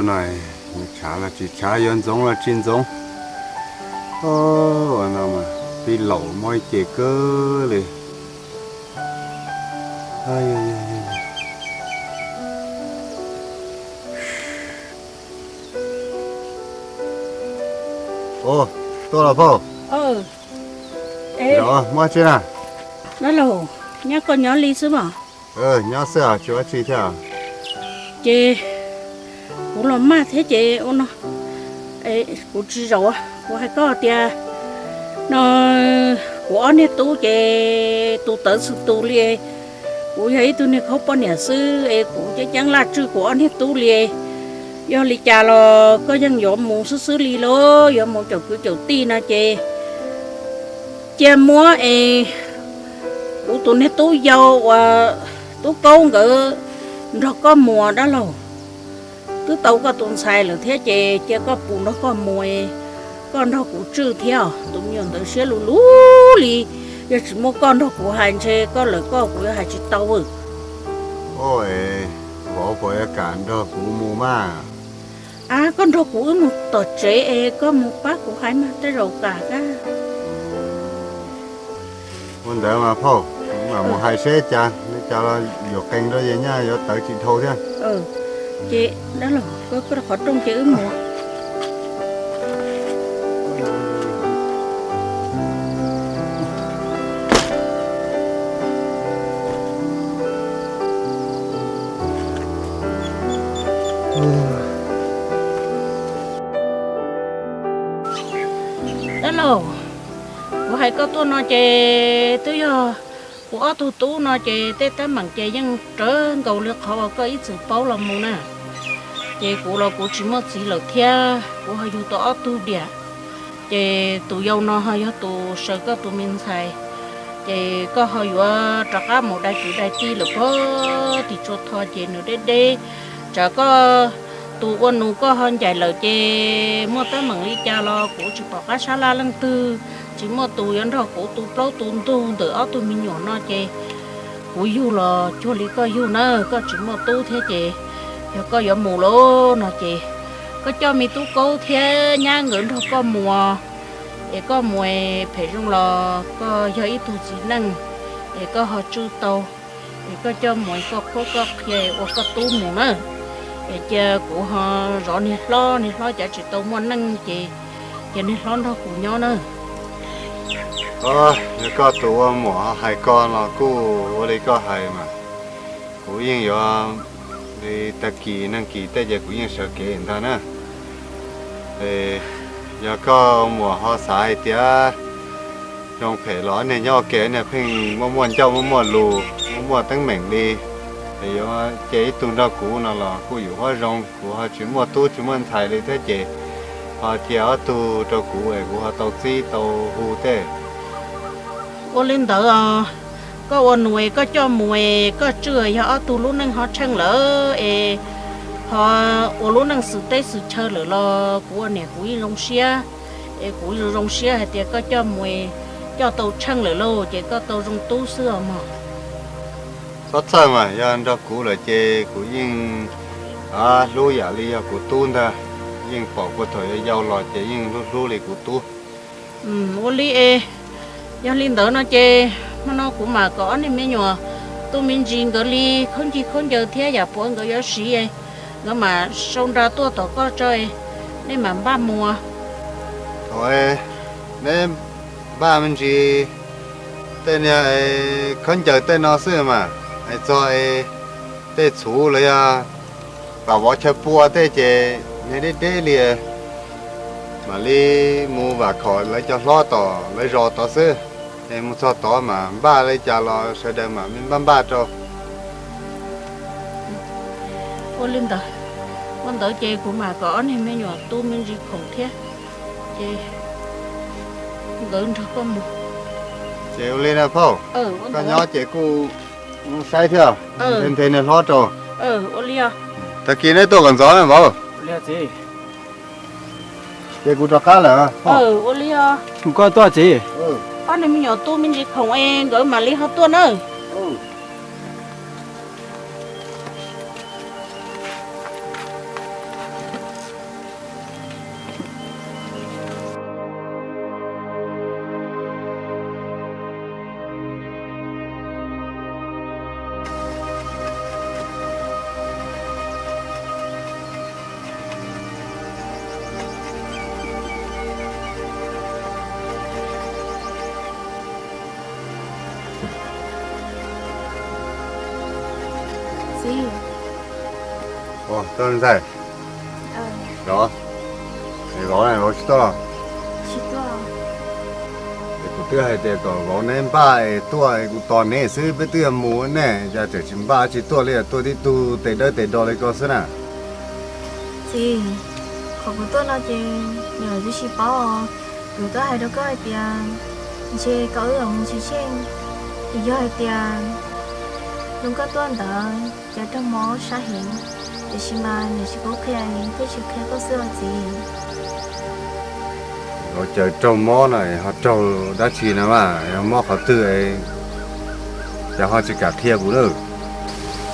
No, yuav tshav los tsis tshav, yuav ntxoov los tsis ntxoov. Ua no mas tij laum mob ib ce kawg li. Ua, tuaj los phauj? Muab tsi na? Dab laug, nyob koj nyob li xwb mas. Nyob xwb, tsis ua tsi thiab. Ces kuv los maj thiab ces ua no, kuv tsis zaum, kuv hais koj tias no, kuv ob niag tub ces tus tawv xwm tus li, kuv yog ib tug niag khaub poj niam xwb es kuv ceeb ceeb laj tswj kuv ob niag tub li. Yog li cas los koj yeej yuav mus xwb xwb li los yuav mus caum kwv caum tij no ces cia muab es kuv tus niag tub yau uas tub Kaub nkawd nrog koj mus dab laug. Twb tau koj tus ntxhais lawm thiab ces cia koj pus nrog koj mus, koj nrog kuv tswj thiab. Tus me nyuam ntawd siab luv luv li, yog tsis muaj koj nrog kuv hais ntshe koj lawm koj kuv yuav hais tsis tau. Vauv puas yuav kam nrog kuv mus mas? A, koj nrog kuv wb mus tom tsev es koj mus pab kuv hais mas tej zaum kam na. Ua ntawd mas phauj, mam mus hais seb cas li cas los yuam qees rau ces nyaj yuav tawv tsis dhau thiab. Ces dab laug, koj rau qhov rooj ces wb mus. Dab laug, kuv hais koj tuaj no ces twb yog kuv ob tug tub no ces tej teeb meem ces yeej rawv nkaus li qhov uas koj ib txwm paub los mus na. Ces kuv los kuv tsis muaj txiv lawm thiab, kuv ho yug tau ob tug diam. Ces tus yau no ho yog tus saws koj tus me ntxhais. Ces koj ho yuav rov qab mus dai kwv dai tij lawm puag tim Tsua Tho ces nws deb deb. Tsam koj tus ua nus koj ho ncaim lawm ces muaj teeb meem li cas los kuv tsis pom qab sab laj leej twg, tsis muaj tus yuav nrog kuv tu plaub tu ntug ntawm ob tug me nyuam no ces kuv yug los cuag li koj yug na, koj tsis muaj tub thiab ces yog koj yuav mus lawm no ces koj coj me tub Kaub thiab nyab nkawd nrog koj mus, es koj mus es phem zoo los koj yog ib tug txiv neej, es koj ho tswj tau, es koj coj mus es koj qhuab koj qhia ua koj tub mus na. Es cia kuv ho zov niag hlob, niag hlob cav tsis tau muaj neej ces cia niag hlob nrog kuv nyob na. Yog koj tus ua muam hais koj los kuj ua li koj hais mas, kuv yeej yuav li tag kis neeg kis tej ces kuv yeej sawv kev ntag na. Yog koj muam ho xav hais tias zoo phem los niag nyob ua ke, niag pheej muaj muaj ncauj muaj muaj lus muaj muaj teeb meem li, es yuav cia ib tug nrog kuv no los kuj yuav huab zoo, kuv ho tsis muaj tub tsis muaj ntxhais li thiab ces ho cia ob tug rau kuv es kuv ho tau txib tau hu tej. Ua li ntawd os, koj ua nus es koj coj mus es koj tswj yog ob tug lub neej ho tsheej lawm es ho ua lub neej xwm teb xwm chaw lawm los kuv ua niam kuv yeej zoo siab, es kuv zoo zoo siab hais tias koj coj mus es coj tau tsheej lawm lauj ces koj tau zoo tub xwb os mog. Txhob txhawj mas, yog nrog kuv lawm ces kuv yeej hlub yam li yog kuv tub ntag, yeej pom puag thaum yau yau los ces yeej hlub hlub li kuv tub. Ua li es, yog li ntawd no ces hmo no kuv mam kom ob niag me nyuam tu me ntsis nkawd li khaub ncig khaub ncaws thiab yam puav nkawd yuav siv, nkawd mam sau nra tuaj tom koj tso, nej mam npaj mus. Thaum neb npaj me ntsis tej niag khaub ncaws tej no xwb mas, hais txog tej txhuv los yog vam vov chaw pua tej ces niag deb deb li, mam li mus vam khom lawv cov hlob tom lawv zos tod xwb. Es mus txog tod mas npaj li cas los sawv daws mam li npaj npaj rau. Ua li ntawd, ua ntawd ces kuv mam kom ob niag me nyuam tu me ntsis khoom thiab, ces nkawd nrog koj mus. Ces ua li na phauj, koj nyob ces kuj saib thiab, nthe niag hlob rau. Ua li os. Tag kis neb tuaj kom ntxov na vauv. Ces kuv rov qab lawm. Ua li os. Koj tuaj txiv. Ob niag me nyuam tu me ntsis khoom es nkawd mam li ho tuaj na. Tuaj ntxhais. Vauv, vauv tsis tuaj los? Es kuv twb hais tias kom vauv neb npaj es tuaj es kuv tos neb xwb, peb twb yuav mus ne, cas tseem tsis npaj tsis tuaj li, tuaj tib tug tes dawb tes do li ko xwb na. Txiv, qhov kuv tuaj no ces niam twb tsis paub os. Kuv tuaj hais rau koj hais tias ntshe koj wb los mus tsis tsheej, vim yog hais tias hnub koj tuaj ntawd cov raug mob sab heev, tiam sis mas niam tsis paub qhia thiaj tsis qhia koj xwb os txiv. Cov raug mob no ho raug dab tsi na mas, yog mob qhov twg, cas ho tsis kam qhia kuv lawm?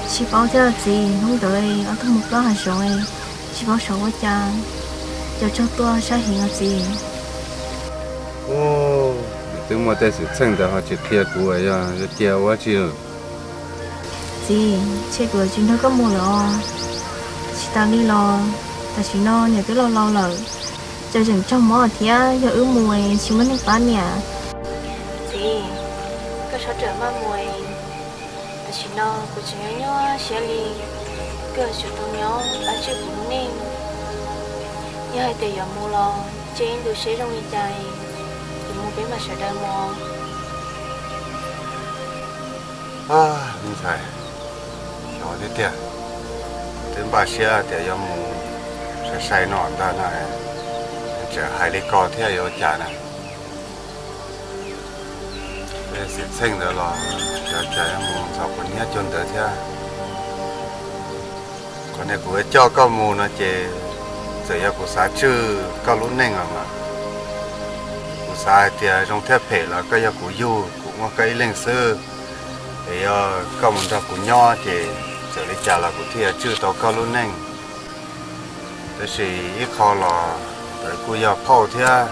Tsis paub thiab txiv, hnub ntawd ob tug mus plob hav zoov, tsis paub xyov ua cas cov raug tuaj sab heev os txiv. Twb muaj tej xwm txheej ntawd ho tsis qhia kuv, yog cia ua dab tsi lawm? Txiv, ntshe kuv tsis nrog koj mus lawm os. Tsis tas li los tam sim no niam twb laus laus lawm, cas tseem raug mob thiab, yog wb mus tsis muaj neeg pab niam. Txiv, koj txhob rawm maj mus, tam sim no kuv tseem nyob nyuaj siab li, koj yuav tsum tau nyob pab tswj kuv lub neej. Yog hais tias yuav mus los cia ib ntus seb zoo li cas, kuv mus peb mam sawv daws mus. Ntxhais, xyov tiag tiag, twb npaj siab tias yuav mus sai sai no ntag na, tseem hais li ko thiab yuav ua cas na. Xwm txheej ntawd los xyov cas yuav mus ntxhov quav niab cuag ntawd thiab. Qhov niag kuv coj koj mus no ces txawm yog kuv xav tswj koj lub neej los mas, kuv xav hais tias zoo thiab phem los koj yog kuv yug, kuv muaj koj ib leeg xwb. Es yog koj mus nrog kuv nyob ces txawm li cas los kuv thiaj yuav tswj tau koj lub neej. Tab sis ib qho los ntawd kuj yog phauj thiab.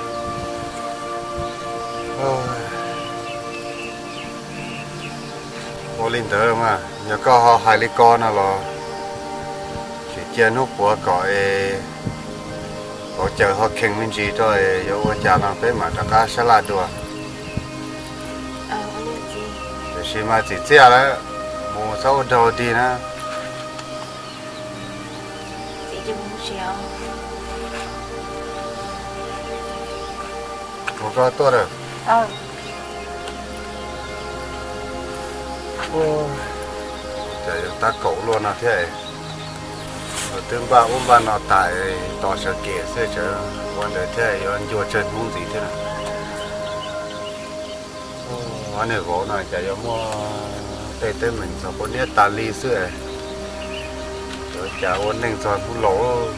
Ua li ntawd mas yog koj ho hais li ko no los, sim cia hnub puav kom es vauv caws ho khees me ntsis rau es yuav ua cas no peb mam rov qab sab laj dua. Tiam sis mas txim txiaj lawm, mus txhob ua dog dig na. Ua koj tuaj lawm. Cas yuav tab kaum luaj no thiab, twb npaj ub npaj no tas tos sawv kev xwb, tsam ua ntawd thiab yuav ncua tsawg hnub ntxiv thiab na. Ob niag vauv no cas yuav muaj tej teeb meem ntxhov quav niab tas li xwb, yuav cas ua neej txog hnub laus.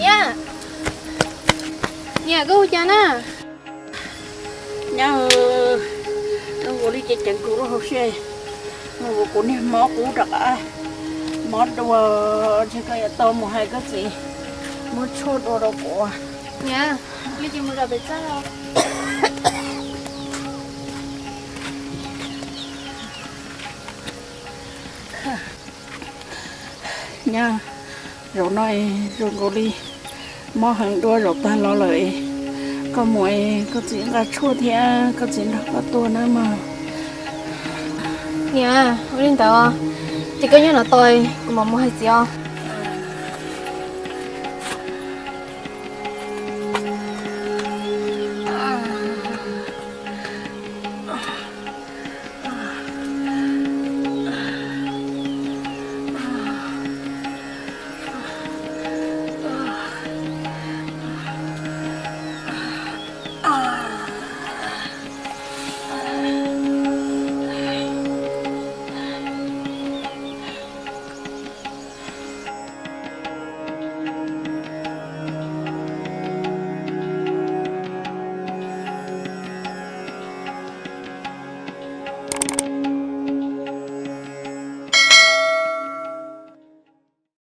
Niam, niam, koj ua cas na? Nyab, ua li ces ceev kuv lub hauv siab, ua kuv niag mob qub rov qab, mob dua, ntshe koj yuav tau mus hais koj txiv muab tshuaj dua rau kuv. Niam, li ces mus zom pem txaj os. Nyab, zaum no zoo nkaus li mob heev dua zaum tag los lawm. Koj mus es koj txiv nqa tshuaj thiab koj txiv nrog koj tuaj nawb mog. Niam, ua li ntawd ces koj nyob no tos kuv mam mus hais txiv os.